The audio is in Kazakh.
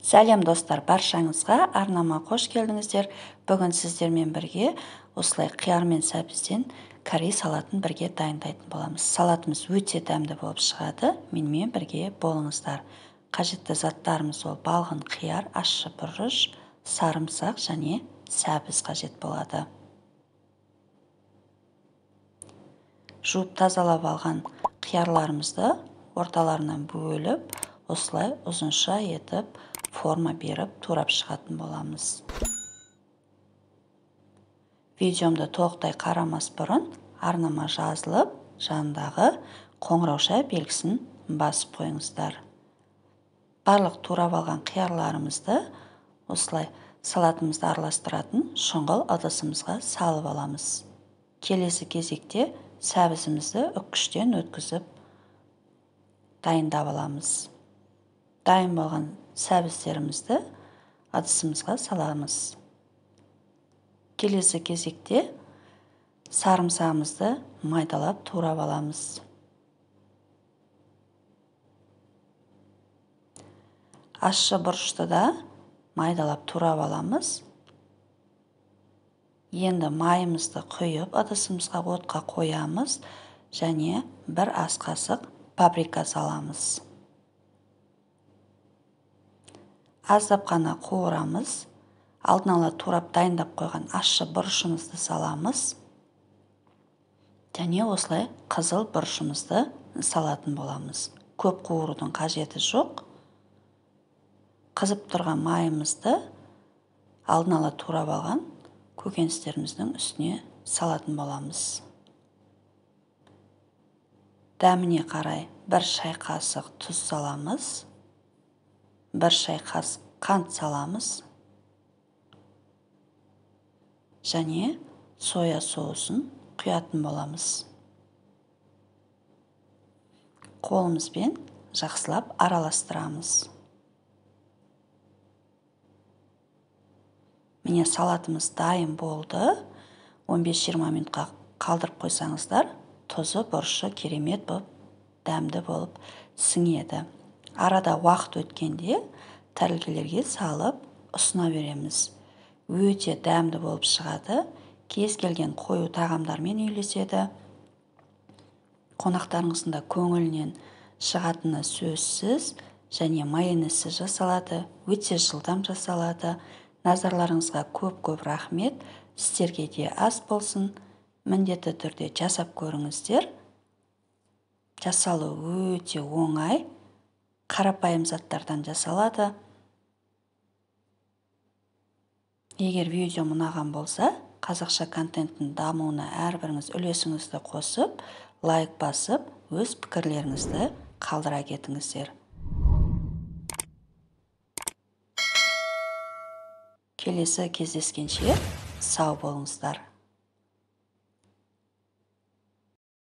Сәлем достар, баршаңызға арнама қош келдіңіздер. Бүгін сіздермен бірге осылай қияр мен сәбізден корей салатын бірге дайындайтын боламыз. Салатымыз өте дәмді болып шығады. Менімен бірге болыңыздар. Қажетті заттарымыз ол балғын қияр, ащы бұрыш, сарымсақ және сәбіз қажет болады. Жуып тазалап алған қиярларымызды орталарынан бөліп, осылай ұзынша етіп форма беріп турап шығатын боламыз. Видеомды толықтай қарамас бұрын арнама жазылып, жанындағы қоңырауша белгісін басып қойыңыздар. Барлық турап алған қиярларымызды осылай салатымызды араластыратын шұңғыл ыдысымызға салып аламыз. Келесі кезекте сәбізімізді үккіштен өткізіп дайындап аламыз. Дайын болған сәбіздерімізді ыдысымызға саламыз. Келесі кезекте сарымсағымызды майдалап турап аламыз. Ащы бұрышты да майдалап турап аламыз. Енді майымызды құйып ыдысымызға отқа қоямыз және бір ас қасық паприка саламыз. Аздап қана қуырамыз. Алдын ала турап дайындап қойған ащы бұрышымызды саламыз. Және осылай қызыл бұрышымызды салатын боламыз. Көп қуырудың қажеті жоқ. Қызып тұрған майымызды алдын ала турап алған көкөністеріміздің үстіне салатын боламыз. Дәміне қарай бір шай қасық тұз саламыз. Бір шай қасық қант саламыз. Және соя соусын құятын боламыз. Қолымызбен жақсылап араластырамыз. Міне салатымыз дайын болды. 15-20 минутқа қалдырып қойсаңыздар, тұзы, бұрышы керемет болып, дәмді болып сіңеді. Арада уақыт өткенде тәрелкелерге салып ұсына береміз. Өте дәмді болып шығады. Кез келген қою тағамдармен үйлеседі. Қонақтарыңыздың да көңілінен шығатыны сөзсіз және майонезсіз жасалады, өте жылдам жасалады. Назарларыңызға көп-көп рахмет. Сіздерге де ас болсын. Міндетті түрде жасап көріңіздер. Жасалу өте оңай. Қарапайым заттардан жасалады. Егер видео ұнаған болса, қазақша контенттің дамуына әрбіріңіз үлесіңізді қосып, лайк басып, өз пікірлеріңізді қалдыра кетіңіздер. Келесі кездескенше сау болыңыздар.